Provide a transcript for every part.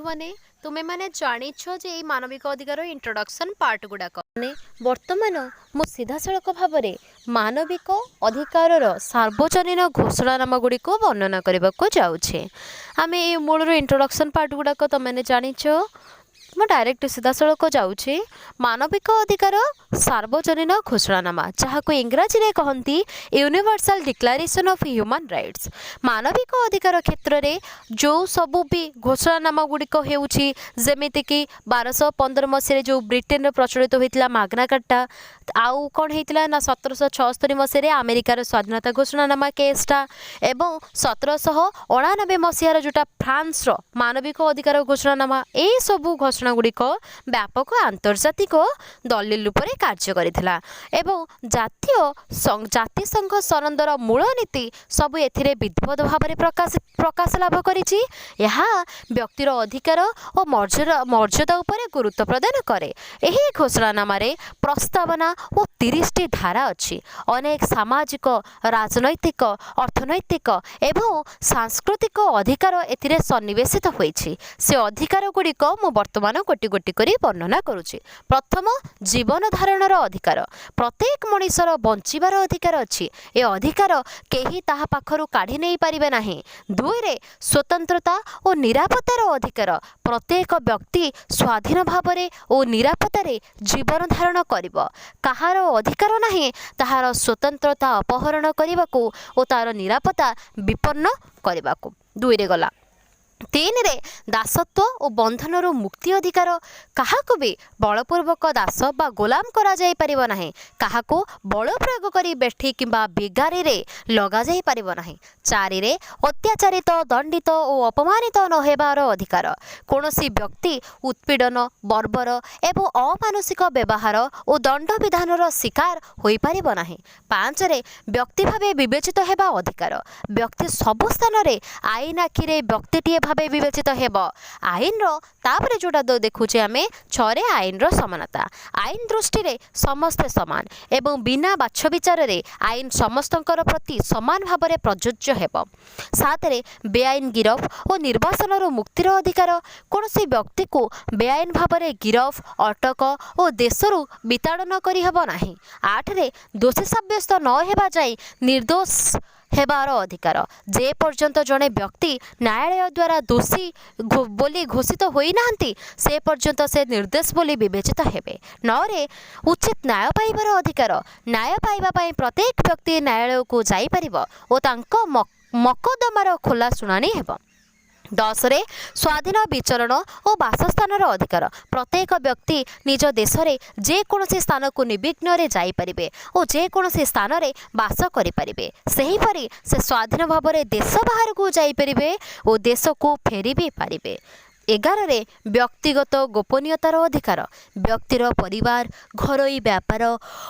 ବନ୍ଧୁମାନେ, ତୁମେମାନେ ଜାଣିଛ ଯେ ଏଇ ମାନବିକ ଅଧିକାର ଇଣ୍ଟ୍ରୋଡକ୍ସନ୍ ପାର୍ଟ ଗୁଡ଼ାକ। ମାନେ ବର୍ତ୍ତମାନ ମୁଁ ସିଧାସଳଖ ଭାବରେ ମାନବିକ ଅଧିକାରର ସାର୍ବଜନୀନ ଘୋଷଣାନାମା ଗୁଡ଼ିକୁ ବର୍ଣ୍ଣନା କରିବାକୁ ଯାଉଛି। ଆମେ ଏଇ ମୂଳରୁ ଇଣ୍ଟ୍ରୋଡକ୍ସନ୍ ପାର୍ଟ ଗୁଡ଼ାକ ତୁମେମାନେ ଜାଣିଛ। ମୁଁ ଡାଇରେକ୍ଟ ସିଧାସଳଖ ଯାଉଛି। ମାନବିକ ଅଧିକାର ସାର୍ବଜନୀନ ଘୋଷଣାନାମା, ଯାହାକୁ ଇଂରାଜୀରେ କହନ୍ତି Universal Declaration of Human Rights। ମାନବିକ ଅଧିକାର କ୍ଷେତ୍ରରେ ଯେଉଁ ସବୁ ବି ଘୋଷଣାନାମା ଗୁଡ଼ିକ ହେଉଛି, ଯେମିତିକି 1215 ମସିହାରେ ଯେଉଁ ବ୍ରିଟେନରେ ପ୍ରଚଳିତ ହୋଇଥିଲା ମାଗ୍ନା କାର୍ଟା, ଆଉ କ'ଣ ହେଇଥିଲା ନା 1776 ମସିହାରେ ଆମେରିକାର ସ୍ୱାଧୀନତା ଘୋଷଣାନାମା କେସ୍ଟା ଏବଂ 1789 ମସିହାର ଯେଉଁଟା ଫ୍ରାନ୍ସର ମାନବିକ ଅଧିକାର ଘୋଷଣାନାମା, ଏଇସବୁ ଘୋଷଣା ଗୁଡ଼ିକ ବ୍ୟାପକ ଆନ୍ତର୍ଜାତିକ ଦଲିଲ ରୂପରେ କାର୍ଯ୍ୟ କରିଥିଲା ଏବଂ ଜାତିସଂଘ ସନନ୍ଦର ମୂଳ ନୀତି ସବୁ ଏଥିରେ ବିଧିବଦ୍ଧ ଭାବରେ ପ୍ରକାଶ ଲାଭ କରିଛି। ଏହା ବ୍ୟକ୍ତିର ଅଧିକାର ଓ ମର୍ଯ୍ୟାଦା ଉପରେ ଗୁରୁତ୍ୱ ପ୍ରଦାନ କରେ। ଏହି ଘୋଷଣାନାମାରେ ପ୍ରସ୍ତାବନା ଓ 30ଟି ଧାରା ଅଛି। ଅନେକ ସାମାଜିକ, ରାଜନୈତିକ, ଅର୍ଥନୈତିକ ଏବଂ ସାଂସ୍କୃତିକ ଅଧିକାର ଏଥିରେ ସନ୍ନିବେଶିତ ହୋଇଛି। ସେ ଅଧିକାର ଗୁଡ଼ିକ ମୁଁ ବର୍ତ୍ତମାନ ଗୋଟି ଗୋଟି କରି ବର୍ଣ୍ଣନା କରୁଛି। ପ୍ରଥମ, ଜୀବନ ଧାରଣର ଅଧିକାର। ପ୍ରତ୍ୟେକ ମଣିଷର ବଞ୍ଚିବାର ଅଧିକାର ଅଛି। ଏ ଅଧିକାର କେହି ତାହା ପାଖରୁ କାଢ଼ି ନେଇପାରିବେ ନାହିଁ। ଦୁଇରେ, ସ୍ୱତନ୍ତ୍ରତା ଓ ନିରାପତ୍ତାର ଅଧିକାର। ପ୍ରତ୍ୟେକ ବ୍ୟକ୍ତି ସ୍ୱାଧୀନ ଭାବରେ ଓ ନିରାପତ୍ତାରେ ଜୀବନ ଧାରଣ କରିବ। କାହାର ଅଧିକାର ନାହିଁ ତାହାର ସ୍ୱତନ୍ତ୍ରତା ଅପହରଣ କରିବାକୁ ଓ ତାର ନିରାପତ୍ତା ବିପନ୍ନ କରିବାକୁ। ଦୁଇରେ ଗଲା। ତିନିରେ, ଦାସତ୍ୱ ଓ ବନ୍ଧନରୁ ମୁକ୍ତି ଅଧିକାର। କାହାକୁ ବି ବଳପୂର୍ବକ ଦାସ ବା ଗୋଲାମ କରାଯାଇପାରିବ ନାହିଁ। କାହାକୁ ବଳ ପ୍ରୟୋଗ କରି ବେଠି କିମ୍ବା ବିଗାରିରେ ଲଗାଯାଇ ପାରିବ ନାହିଁ। ଚାରିରେ, ଅତ୍ୟାଚାରିତ, ଦଣ୍ଡିତ ଓ ଅପମାନିତ ନ ହେବାର ଅଧିକାର। କୌଣସି ବ୍ୟକ୍ତି ଉତ୍ପୀଡ଼ନ, ବର୍ବର ଏବଂ ଅମାନୁଷିକ ବ୍ୟବହାର ଓ ଦଣ୍ଡବିଧାନର ଶିକାର ହୋଇପାରିବ ନାହିଁ। ପାଞ୍ଚରେ, ବ୍ୟକ୍ତି ଭାବେ ବିବେଚିତ ହେବା ଅଧିକାର। ବ୍ୟକ୍ତି ସବୁ ସ୍ଥାନରେ ଆଇନ ଆଖିରେ ବ୍ୟକ୍ତିଟିଏ ଭାବେ ବିବେଚିତ ହେବ ଆଇନର। ତାପରେ ଯେଉଁଟା ଦେଖୁଛେ ଆମେ ଛଅରେ, ଆଇନର ସମାନତା। ଆଇନ ଦୃଷ୍ଟିରେ ସମସ୍ତେ ସମାନ ଏବଂ ବିନା ବାଛ ବିଚାରରେ ଆଇନ ସମସ୍ତଙ୍କର ପ୍ରତି ସମାନ ଭାବରେ ପ୍ରଯୁଜ୍ୟ ହେବ। ସାତରେ, ବେଆଇନ ଗିରଫ ଓ ନିର୍ବାସନରୁ ମୁକ୍ତିର ଅଧିକାର। କୌଣସି ବ୍ୟକ୍ତିକୁ ବେଆଇନ ଭାବରେ ଗିରଫ, ଅଟକ ଓ ଦେଶରୁ ବିତାଡ଼ନ କରିହେବ ନାହିଁ। ଆଠରେ, ଦୋଷୀ ସାବ୍ୟସ୍ତ ନ ହେବା ଯାଏ ନିର୍ଦ୍ଦୋଷ ହେବାର ଅଧିକାର। ଯେପର୍ଯ୍ୟନ୍ତ ଜଣେ ବ୍ୟକ୍ତି ନ୍ୟାୟାଳୟ ଦ୍ୱାରା ଦୋଷୀ ବୋଲି ଘୋଷିତ ହୋଇନାହାନ୍ତି, ସେ ପର୍ଯ୍ୟନ୍ତ ସେ ନିର୍ଦ୍ଦୋଷ ବୋଲି ବିବେଚିତ ହେବେ। ନଅରେ, ଉଚିତ ନ୍ୟାୟ ପାଇବାର ଅଧିକାର। ନ୍ୟାୟ ପାଇବା ପାଇଁ ପ୍ରତ୍ୟେକ ବ୍ୟକ୍ତି ନ୍ୟାୟାଳୟକୁ ଯାଇପାରିବ ଓ ତାଙ୍କ ମକଦ୍ଦମାର ଖୋଲା ଶୁଣାଣି ହେବ। ଦଶରେ, ସ୍ୱାଧୀନ ବିଚରଣ ଓ ବାସସ୍ଥାନର ଅଧିକାର। ପ୍ରତ୍ୟେକ ବ୍ୟକ୍ତି ନିଜ ଦେଶରେ ଯେକୌଣସି ସ୍ଥାନକୁ ନିର୍ବିଘ୍ନରେ ଯାଇପାରିବେ ଓ ଯେକୌଣସି ସ୍ଥାନରେ ବାସ କରିପାରିବେ। ସେହିପରି ସେ ସ୍ୱାଧୀନ ଭାବରେ ଦେଶ ବାହାରକୁ ଯାଇପାରିବେ ଓ ଦେଶକୁ ଫେରି ବି ପାରିବେ। 11ରେ, ବ୍ୟକ୍ତିଗତ ଗୋପନୀୟତାର ଅଧିକାର। ବ୍ୟକ୍ତିର ପରିବାର, ଘରୋଇ ବ୍ୟାପାର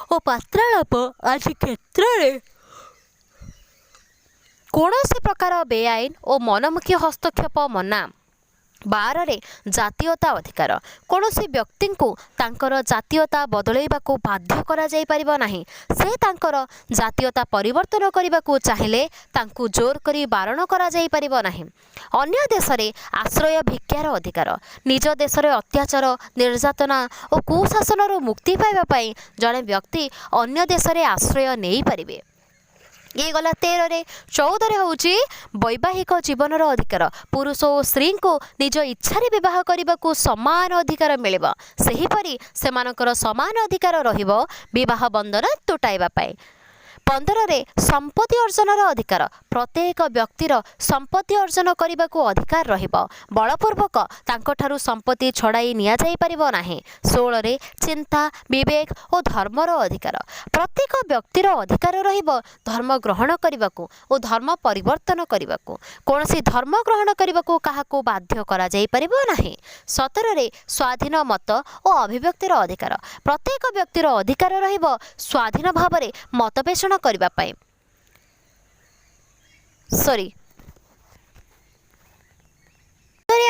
ଓ ବାର୍ତ୍ତାଳାପ ଆଦି କ୍ଷେତ୍ରରେ କୌଣସି ପ୍ରକାର ବେଆଇନ ଓ ମନମୁଖୀ ହସ୍ତକ୍ଷେପ ମନା। 12ରେ, ଜାତୀୟତା ଅଧିକାର। କୌଣସି ବ୍ୟକ୍ତିଙ୍କୁ ତାଙ୍କର ଜାତୀୟତା ବଦଳାଇବାକୁ ବାଧ୍ୟ କରାଯାଇପାରିବ ନାହିଁ। ସେ ତାଙ୍କର ଜାତୀୟତା ପରିବର୍ତ୍ତନ କରିବାକୁ ଚାହିଁଲେ ତାଙ୍କୁ ଜୋର କରି ବାରଣ କରାଯାଇପାରିବ ନାହିଁ। ଅନ୍ୟ ଦେଶରେ ଆଶ୍ରୟ ଭିକ୍ଷାର ଅଧିକାର। ନିଜ ଦେଶରେ ଅତ୍ୟାଚାର, ନିର୍ଯାତନା ଓ କୁଶାସନରୁ ମୁକ୍ତି ପାଇବା ପାଇଁ ଜଣେ ବ୍ୟକ୍ତି ଅନ୍ୟ ଦେଶରେ ଆଶ୍ରୟ ନେଇପାରିବେ। ଇଏ ଗଲା 13ରେ। 14ରେ ହେଉଛି ବୈବାହିକ ଜୀବନର ଅଧିକାର। ପୁରୁଷ ଓ ସ୍ତ୍ରୀଙ୍କୁ ନିଜ ଇଚ୍ଛାରେ ବିବାହ କରିବାକୁ ସମାନ ଅଧିକାର ମିଳିବ। ସେହିପରି ସେମାନଙ୍କର ସମାନ ଅଧିକାର ରହିବ ବିବାହ ବନ୍ଧନ ତୁଟାଇବା ପାଇଁ। 15ରେ, ସମ୍ପତ୍ତି ଅର୍ଜନର ଅଧିକାର। ପ୍ରତ୍ୟେକ ବ୍ୟକ୍ତିର ସମ୍ପତ୍ତି ଅର୍ଜନ କରିବାକୁ ଅଧିକାର ରହିବ। ବଳପୂର୍ବକ ତାଙ୍କଠାରୁ ସମ୍ପତ୍ତି ଛଡ଼ାଇ ନିଆଯାଇପାରିବ ନାହିଁ। 16ରେ, ଚିନ୍ତା, ବିବେକ ଓ ଧର୍ମର ଅଧିକାର। ପ୍ରତ୍ୟେକ ବ୍ୟକ୍ତିର ଅଧିକାର ରହିବ ଧର୍ମ ଗ୍ରହଣ କରିବାକୁ ଓ ଧର୍ମ ପରିବର୍ତ୍ତନ କରିବାକୁ। କୌଣସି ଧର୍ମ ଗ୍ରହଣ କରିବାକୁ କାହାକୁ ବାଧ୍ୟ କରାଯାଇପାରିବ ନାହିଁ। 17ରେ, ସ୍ୱାଧୀନ ମତ ଓ ଅଭିବ୍ୟକ୍ତିର ଅଧିକାର। ପ୍ରତ୍ୟେକ ବ୍ୟକ୍ତିର ଅଧିକାର ରହିବ ସ୍ୱାଧୀନ ଭାବରେ ମତ ପୋଷଣ କରିବା ପାଇଁ। ସରି,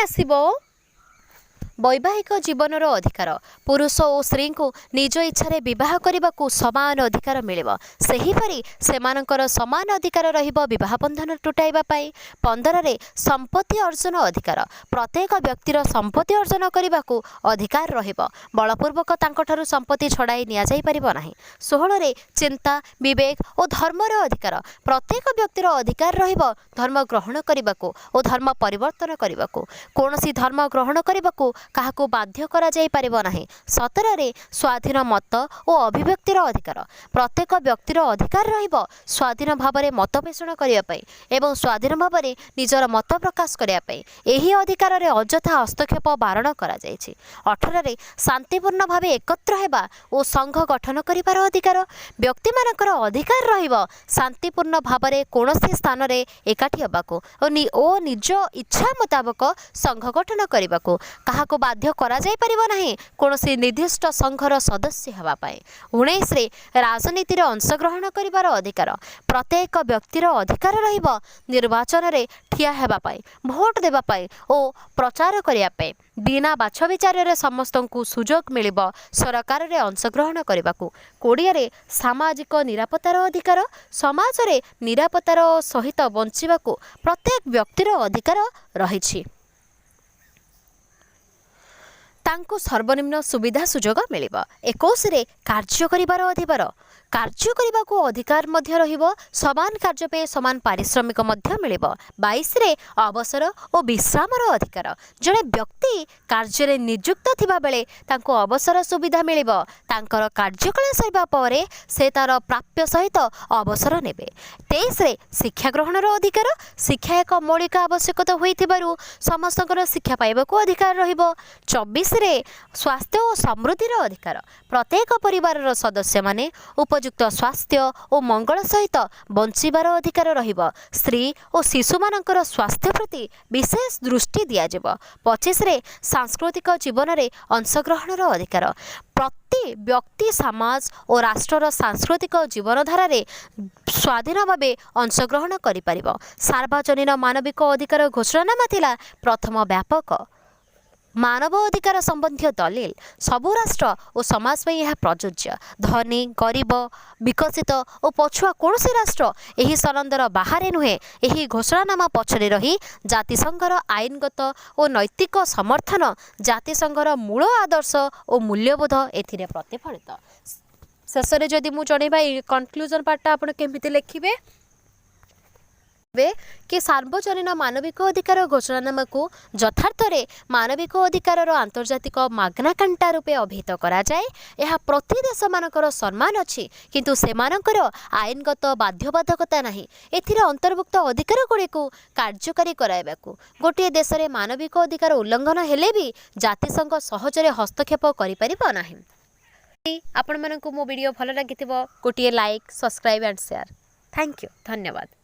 ଆସିବ ବୈବାହିକ ଜୀବନର ଅଧିକାର। ପୁରୁଷ ଓ ସ୍ତ୍ରୀଙ୍କୁ ନିଜ ଇଚ୍ଛାରେ ବିବାହ କରିବାକୁ ସମାନ ଅଧିକାର ମିଳିବ। ସେହିପରି ସେମାନଙ୍କର ସମାନ ଅଧିକାର ରହିବ ବିବାହ ବନ୍ଧନ ତୁଟାଇବା ପାଇଁ। 15ରେ ସମ୍ପତ୍ତି ଅର୍ଜନ ଅଧିକାର। ପ୍ରତ୍ୟେକ ବ୍ୟକ୍ତିର ସମ୍ପତ୍ତି ଅର୍ଜନ କରିବାକୁ ଅଧିକାର ରହିବ। ବଳପୂର୍ବକ ତାଙ୍କଠାରୁ ସମ୍ପତ୍ତି ଛଡ଼ାଇ ନିଆଯାଇପାରିବ ନାହିଁ। 16ରେ ଚିନ୍ତା, ବିବେକ ଓ ଧର୍ମର ଅଧିକାର। ପ୍ରତ୍ୟେକ ବ୍ୟକ୍ତିର ଅଧିକାର ରହିବ ଧର୍ମ ଗ୍ରହଣ କରିବାକୁ ଓ ଧର୍ମ ପରିବର୍ତ୍ତନ କରିବାକୁ। କୌଣସି ଧର୍ମ ଗ୍ରହଣ କରିବାକୁ କାହାକୁ ବାଧ୍ୟ କରାଯାଇପାରିବ ନାହିଁ। 17ରେ ସ୍ୱାଧୀନ ମତ ଓ ଅଭିବ୍ୟକ୍ତିର ଅଧିକାର। ପ୍ରତ୍ୟେକ ବ୍ୟକ୍ତିର ଅଧିକାର ରହିବ ସ୍ୱାଧୀନ ଭାବରେ ମତ ପୋଷଣ କରିବା ପାଇଁ ଏବଂ ସ୍ୱାଧୀନ ଭାବରେ ନିଜର ମତ ପ୍ରକାଶ କରିବା ପାଇଁ। ଏହି ଅଧିକାରରେ ଅଯଥା ହସ୍ତକ୍ଷେପ ବାରଣ କରାଯାଇଛି। 18ରେ ଶାନ୍ତିପୂର୍ଣ୍ଣ ଭାବେ ଏକତ୍ର ହେବା ଓ ସଂଘ ଗଠନ କରିବାର ଅଧିକାର। ବ୍ୟକ୍ତିମାନଙ୍କର ଅଧିକାର ରହିବ ଶାନ୍ତିପୂର୍ଣ୍ଣ ଭାବରେ କୌଣସି ସ୍ଥାନରେ ଏକାଠି ହେବାକୁ ଓ ନିଜ ଇଚ୍ଛା ମୁତାବକ ସଂଘ ଗଠନ କରିବାକୁ। କାହାକୁ ବାଧ୍ୟ କରାଯାଇପାରିବ ନାହିଁ କୌଣସି ନିର୍ଦ୍ଦିଷ୍ଟ ସଂଘର ସଦସ୍ୟ ହେବା ପାଇଁ। 19ରେ ରାଜନୀତିରେ ଅଂଶଗ୍ରହଣ କରିବାର ଅଧିକାର। ପ୍ରତ୍ୟେକ ବ୍ୟକ୍ତିର ଅଧିକାର ରହିବ ନିର୍ବାଚନରେ ଠିଆ ହେବା ପାଇଁ, ଭୋଟ ଦେବା ପାଇଁ ଓ ପ୍ରଚାର କରିବା ପାଇଁ। ବିନା ବାଛ ବିଚାରରେ ସମସ୍ତଙ୍କୁ ସୁଯୋଗ ମିଳିବ ସରକାରରେ ଅଂଶଗ୍ରହଣ କରିବାକୁ। 20ରେ ସାମାଜିକ ନିରାପତ୍ତାର ଅଧିକାର। ସମାଜରେ ନିରାପତ୍ତାର ସହିତ ବଞ୍ଚିବାକୁ ପ୍ରତ୍ୟେକ ବ୍ୟକ୍ତିର ଅଧିକାର ରହିଛି। ତାଙ୍କୁ ସର୍ବନିମ୍ନ ସୁବିଧା ସୁଯୋଗ ମିଳିବ। 21ରେ କାର୍ଯ୍ୟ କରିବାର ଅଧିକାର। କାର୍ଯ୍ୟ କରିବାକୁ ଅଧିକାର ମଧ୍ୟ ରହିବ। ସମାନ କାର୍ଯ୍ୟ ପାଇଁ ସମାନ ପାରିଶ୍ରମିକ ମଧ୍ୟ ମିଳିବ। 22ରେ ଅବସର ଓ ବିଶ୍ରାମର ଅଧିକାର। ଜଣେ ବ୍ୟକ୍ତି କାର୍ଯ୍ୟରେ ନିଯୁକ୍ତ ଥିବାବେଳେ ତାଙ୍କୁ ଅବସର ସୁବିଧା ମିଳିବ। ତାଙ୍କର କାର୍ଯ୍ୟକାଳ ସରିବା ପରେ ସେ ତା'ର ପ୍ରାପ୍ୟ ସହିତ ଅବସର ନେବେ। 23ରେ ଶିକ୍ଷା ଗ୍ରହଣର ଅଧିକାର। ଶିକ୍ଷା ଏକ ମୌଳିକ ଆବଶ୍ୟକତା ହୋଇଥିବାରୁ ସମସ୍ତଙ୍କର ଶିକ୍ଷା ପାଇବାକୁ ଅଧିକାର ରହିବ। 24ରେ ସ୍ୱାସ୍ଥ୍ୟ ଓ ସମୃଦ୍ଧିର ଅଧିକାର। ପ୍ରତ୍ୟେକ ପରିବାରର ସଦସ୍ୟମାନେ ଉପଯୁକ୍ତ ସ୍ୱାସ୍ଥ୍ୟ ଓ ମଙ୍ଗଳ ସହିତ ବଞ୍ଚିବାର ଅଧିକାର ରହିବ। ସ୍ତ୍ରୀ ଓ ଶିଶୁମାନଙ୍କର ସ୍ୱାସ୍ଥ୍ୟ ପ୍ରତି ବିଶେଷ ଦୃଷ୍ଟି ଦିଆଯିବ। 25ରେ ସାଂସ୍କୃତିକ ଜୀବନରେ ଅଂଶଗ୍ରହଣର ଅଧିକାର। ପ୍ରତି ବ୍ୟକ୍ତି ସମାଜ ଓ ରାଷ୍ଟ୍ରର ସାଂସ୍କୃତିକ ଜୀବନଧାରାରେ ସ୍ୱାଧୀନ ଭାବେ ଅଂଶଗ୍ରହଣ କରିପାରିବ। ସାର୍ବଜନୀନ ମାନବିକ ଅଧିକାର ଘୋଷଣାନାମା ଥିଲା ପ୍ରଥମ ବ୍ୟାପକ ମାନବ ଅଧିକାର ସମ୍ବନ୍ଧୀୟ ଦଲିଲ। ସବୁ ରାଷ୍ଟ୍ର ଓ ସମାଜ ପାଇଁ ଏହା ପ୍ରଯୁଜ୍ୟ। ଧନୀ, ଗରିବ, ବିକଶିତ ଓ ପଛୁଆ କୌଣସି ରାଷ୍ଟ୍ର ଏହି ସନନ୍ଦର ବାହାରେ ନୁହେଁ। ଏହି ଘୋଷଣାନାମା ପଛରେ ରହି ଜାତିସଂଘର ଆଇନଗତ ଓ ନୈତିକ ସମର୍ଥନ। ଜାତିସଂଘର ମୂଳ ଆଦର୍ଶ ଓ ମୂଲ୍ୟବୋଧ ଏଥିରେ ପ୍ରତିଫଳିତ। ଶେଷରେ ଯଦି ମୁଁ ଜଣେଇବା, ଏଇ କନକ୍ଲୁଜନ ପାର୍ଟଟା ଆପଣ କେମିତି ଲେଖିବେ କି ସାର୍ବଜନୀନ ମାନବିକ ଅଧିକାର ଘୋଷଣାନାମାକୁ ଯଥାର୍ଥରେ ମାନବିକ ଅଧିକାରର ଆନ୍ତର୍ଜାତିକ ମାଗ୍ନାକାଣ୍ଟା ରୂପେ ଅଭିହିତ କରାଯାଏ। ଏହା ପ୍ରତି ଦେଶମାନଙ୍କର ସମ୍ମାନ ଅଛି, କିନ୍ତୁ ସେମାନଙ୍କର ଆଇନଗତ ବାଧ୍ୟବାଧକତା ନାହିଁ ଏଥିରେ ଅନ୍ତର୍ଭୁକ୍ତ ଅଧିକାରଗୁଡ଼ିକୁ କାର୍ଯ୍ୟକାରୀ କରାଇବାକୁ। ଗୋଟିଏ ଦେଶରେ ମାନବିକ ଅଧିକାର ଉଲ୍ଲଂଘନ ହେଲେ ବି ଜାତିସଂଘ ସହଜରେ ହସ୍ତକ୍ଷେପ କରିପାରିବ ନାହିଁ। ଆପଣମାନଙ୍କୁ ମୋ ଭିଡ଼ିଓ ଭଲ ଲାଗିଥିବ, ଗୋଟିଏ like, subscribe and share. Thank you. ଧନ୍ୟବାଦ।